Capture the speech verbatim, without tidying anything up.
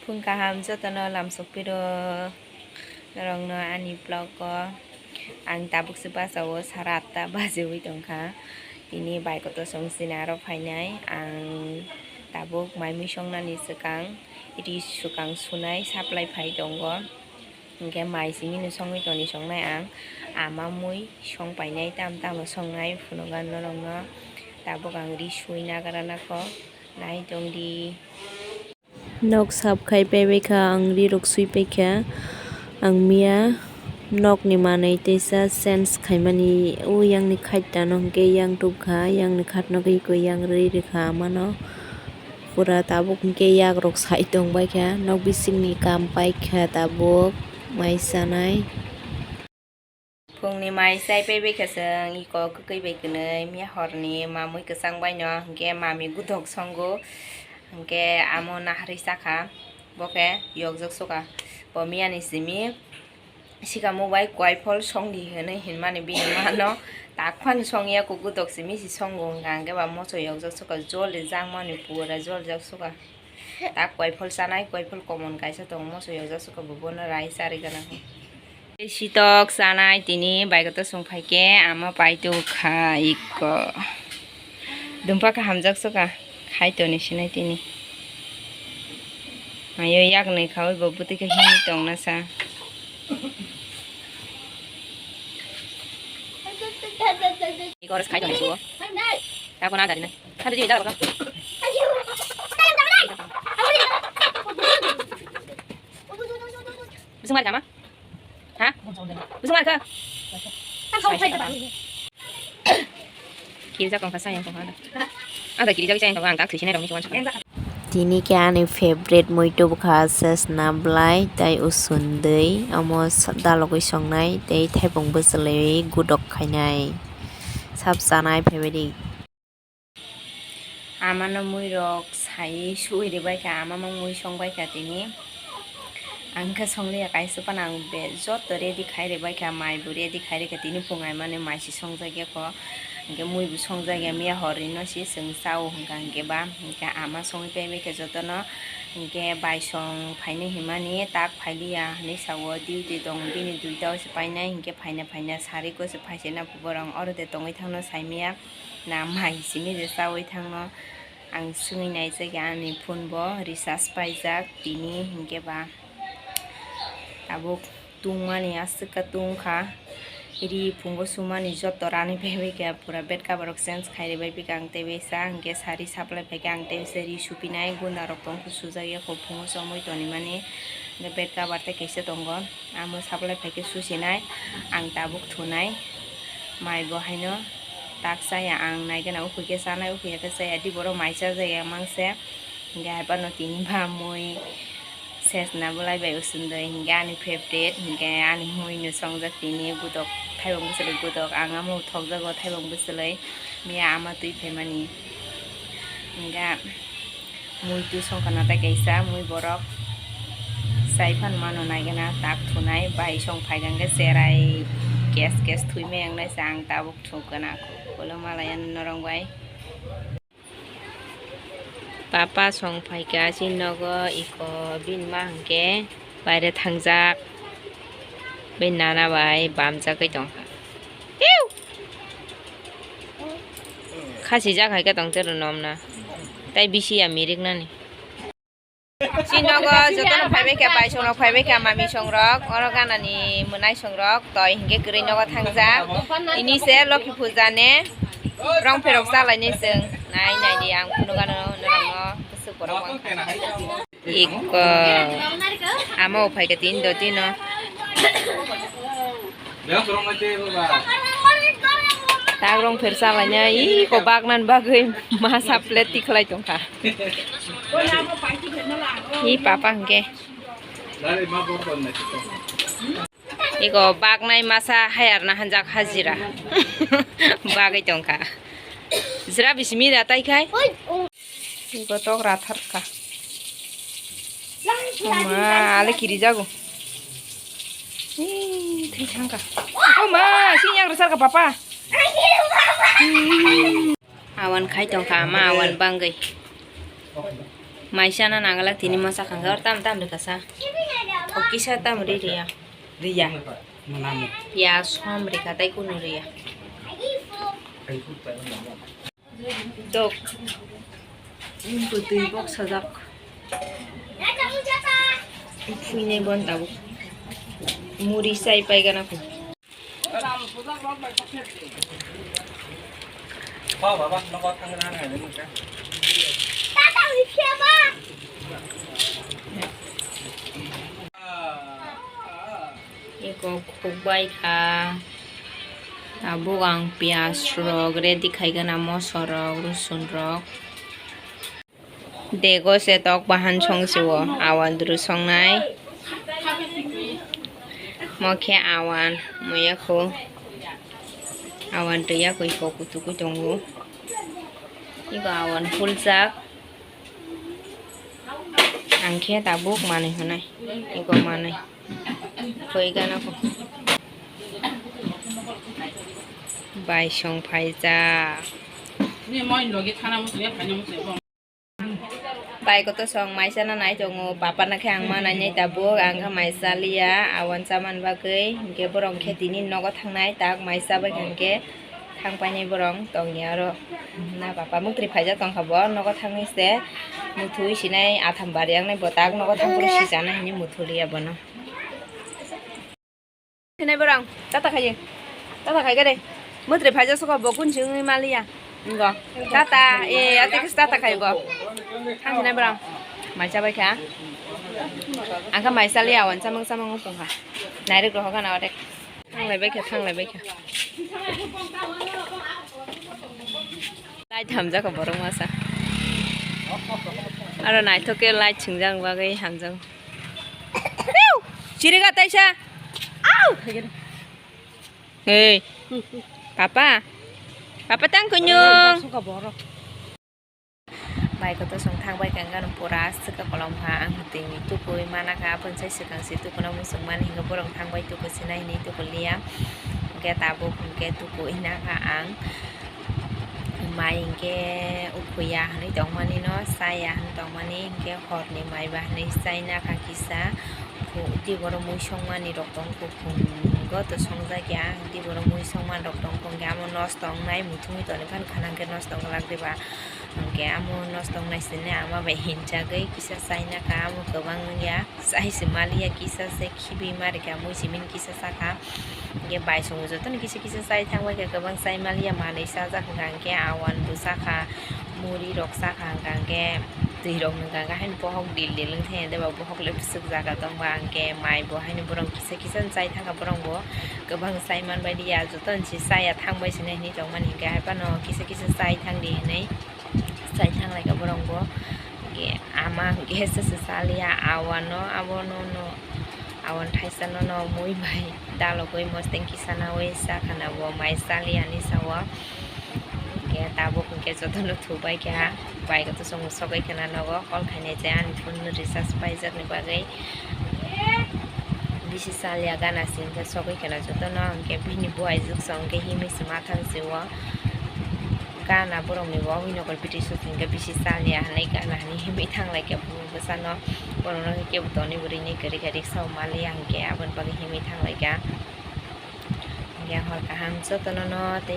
Phung kaham jotono lamsok piro norokno ani vlog o. Ang tabuk se bachao sara atta bajiwi tongkha. Tini bai kotor song sina aro phainai. Ang tabuk mai mui songnani swkang ri swkang sunai supply phai tongo. Hingke mai simi no songwi toni songnai ang. Ama mui song painai tam tamo songnai phunugan norokno. Tabuk ang ri sui nagra nakho. Nai tongdi. Nok sap khai paibai kha, ang ri rok sui pai kha. Ang miya nok ni manwi teisa change khaimani, o yang ni khat tano hwnkhe yang tubkha, yang ni khat no khe eko yang ri rikha amano. Pura tabuk hwnkhe yak rok sai tong bai kha, nok bising ni kam pai kha tabuk mai chanai. Phungni mai chai paibai kha chwng, iko kwkwi bai kwnwi, miya horni mamui kwchang bai no, hwnkhe mami guthok songo, hwnkhe amo naharwi chakha, bo khe yokjak sukha, bo miyani simi sikamo bai koiphol songdi hinwi hinmani bini mano, tak phano songya kok guthok simi si songo wngkha, hwnkhe ba moso yokjak sukha, joli jakmani pura joljak sukha. Tak koiphol chanai, koiphol common kaisa tongo, moso yojak sukha bo, bono rai charwi gana. Sitok chanai tini bai kotor song phaikhe ama paitu kha iko. Dumpa kha hamjak sukha, khai toni sinai tini. Mayo yak nai khawi bo bwtwi khe himwi tongna sa. Iko oro khai toni suo. Tako na dari nai. Bising mari kama? Ha? Bising mari kha? Kirijak tongkha sayang tongkha. Ada kirijak sayang tongkha, ang tak thwisi nai rok ni chuan. Tini khe ani favorite muitu bwkha se sna bwlai tei usundui omo dalogwi songnai tei thaipung bwchwlwi gudok khainai sap chanai phaibadi. Amano muirok saiwi suwi rwbaikha, amamo mui songbaikha tini. Ang khe songliya kaisa phano, ang be joto ready khai rwbaikha, mai bo ready khai rwkha, tini phungai mani mai se songjak ya kho, hwnkhe mui bo songjak ya, miya horni no se chwng chao hwnkha, hwnkhe ba hwnkhe ama songwi paibaikha jotono, hwnkhe bai song phainai hinmani tak phailiya hinwi sao, duty tong bini duita o se painai, hwnkhe phaina phaina sari ko se phaisena borok oro de tongwi thangno saimaya. Na mai simi je chawi thangno ang swngwi naijak ya ani phone bo recharge paijak tini hinkhe ba tabuk tungmani aswk khe tungkha ri phungo sumani joto rani phaibaikhai pura bed cover rok change khai rwbaikha ang tei bai sa hinkhe sari supply phaikhe ang tei bai sa ri supinai gunda rok tongkha sujak ya kho phungo chomwi tonimani bed cover tei kaisa tongo. Amo supply phaikhe susinai, ang tabuk thunai. Mai bo haino tak chaya ang naigena, ukhoi khe chanai, ukhoi ya khe chaya di, borok mai chajakya mangse. Hinkhe hai phano tini ba mui sesna bwlai bai usundui, hinkhe ani favorite, hinkhe ani mui no songjak tini gudok, thaibang bwchwlwi gudok, ang amo thokjago thaibang bwchwlwi, miya ama twi phaimani. Hinkhe. Mui tu songkha na tei kaisa mui borok chai phan mano naigena tak thunai bai song phaikha hwnkhe cherai kes kes thwi maya wngnai se ang tabuk thukgwna ulo malaya norok bai. Papa song phaikha chini nogo iko bini ma hwnkhe baire thangjak bai nana bai bamjagwi tongkha. Khasijak hai khe tongtero nomna. Tai bisi ya mirik nani. Chini nogo jotono phaibai kha, bai songrok phaibai kha, mami songrok, oro ganani mwnai songrok, toi hinkhe kwrwi nogo thangjak. Tini se Lokhi puja ne, rong pherok chalainai chwng. Nai nai di ang phunukgano norokno, bwswk borok wngkha. Iko. Ama o phaikha tin do tino. Tak rong pher salaina iko bagnan bagwi masa plate tikhlai tongkha. I papa hwnkhe. Iko baknai masa hayarna hanjak hajira. Bagwi tongkha. Jra bisimi da tai khai. Iko tok rathar kha. Oma, ale kiri jago. Ih, thai thangkha. Oma, sini yang resar ka papa. Awan khai tongkha, ma awan bangwi. Maisa na nangalak tini masa khangkhe or tam tam rikasa. O kisa tam ri riya. Riya. Manamo. Piyas hom rikha tai kunu riya. Dok. Bwtwi bok sajak. Phuinai bon tabuk. Muri sai paigana ko. Eko khukbai kha. Tabuk ang piyas rok ready khaigana, moso rok, rosun rok. Dego se tok bahan song se o, awan dru songnai. Mo khe awan, mo yakho. Awan twi yakho iko kutukui tongo. Iko awan fuljak. Ang khe tabuk manwi hwnai. Iko manwi. Koi gana ko. Bai song phaijak. Bai koto song maisa na nai tongo, papa na khe ang ma nai nai tabuk, ang kha maisa liya, awan chaman bagwi, hinkhe borok khe tini nogo thangnai, tak maisa bai kha hinkhe thang painai borok tongya oro. Na papa mukri phaijak tongkha bo, nogo thangwi se muthui sinai atham bari ang nai bo, tak nogo thang phuru sijana hinwi muthu liya bono. Sinai borang, tata khaye. Tata khai gare. Mutri phaija sokha bo kun singwi maliya. Ngo. Tata, e, ate kis tata khai bo. Thang sinai borang. Maisa bai kha. Angkha maisa liya wan samang samang upung kha. Nairek roho gana wadek. Thanglai bai kha, thanglai bai kha. Light hamjak borok masa. Aro naithok khe light swngjak bagwi hamjak. Chiriga taisa. Au! Hey. Papa. Papa tang kunyung. Bai koto song thang bai kha, ang pura swka kolom kha, ang twi tukui mana kha, aboni sai swkang se tukuna muchung mani hingo borok thang bai tuku sinai hinwi tuku liya. Hwnkhe tabuk hwnkhe tukui na kha ang. Mai hinkhe ukhuya hinwi tongmani no, chaya hinwi tongmani, hinkhe horni mai ba hinwi chaina kha kisa. Tei borok mui songmani rok tong kho, phungo to songjak ya, tei borok mui songmani rok tong kho, hinkhe amo nosto wngnai, muthungwi toni phano khana hinkhe nosto wngwlak diba, hinkhe amo nosto wngnai sini ama bai hinjagwi kisa chaina kha, amo kwbang wngya, chai se maliya kisa se. Khibi ma rikha, mui simi kisa sakha. Hingke bai songo jotono kisa kisa chai thang bai kha, kwbang chai maliya manui chajak hwnka hingke awan bo sakha, muri rok sakha hwnka hingke twi rok nungkha hingke haino bohok dil dil wngthai de ba bohok le bwswk jaga tongba hingke mai bo haino borok kisa kisa chai thangkha borok bo kwbang chai manbai liya jotono se chaya thang bai sini hinui tongmani hingke hai phano kisa kisa chai thangdi hinui. Chai thang lai kha borok bo. Hingke ama hingke se se chaliya, awano abono no, awan thaisa no no mui bai dalogoi mosteng kisa naui cha khana bo mai chaliya hinui sa o. Hingke tabuk hingke jotono thubai kha, bai khe to chwng sogwi khana nogo call khainai je ani phone no recharge paijak ni bagwi. Bisi chaliya gana se hingke sogwi khana jotono hingke bini buhai juk song hingke himwi se mathang se o. Gana borokni bo wngwi nokol bwtwi sut hwnkhe bisi chaliya hinwi gana hinwi himwi thang lai khe bwsano borokno kebo tonwi bo rini kwrwi khe riksa o maliya hinkhe aboni bagwi himwi thang lai kha hinkhe hor kaham jotono no tei.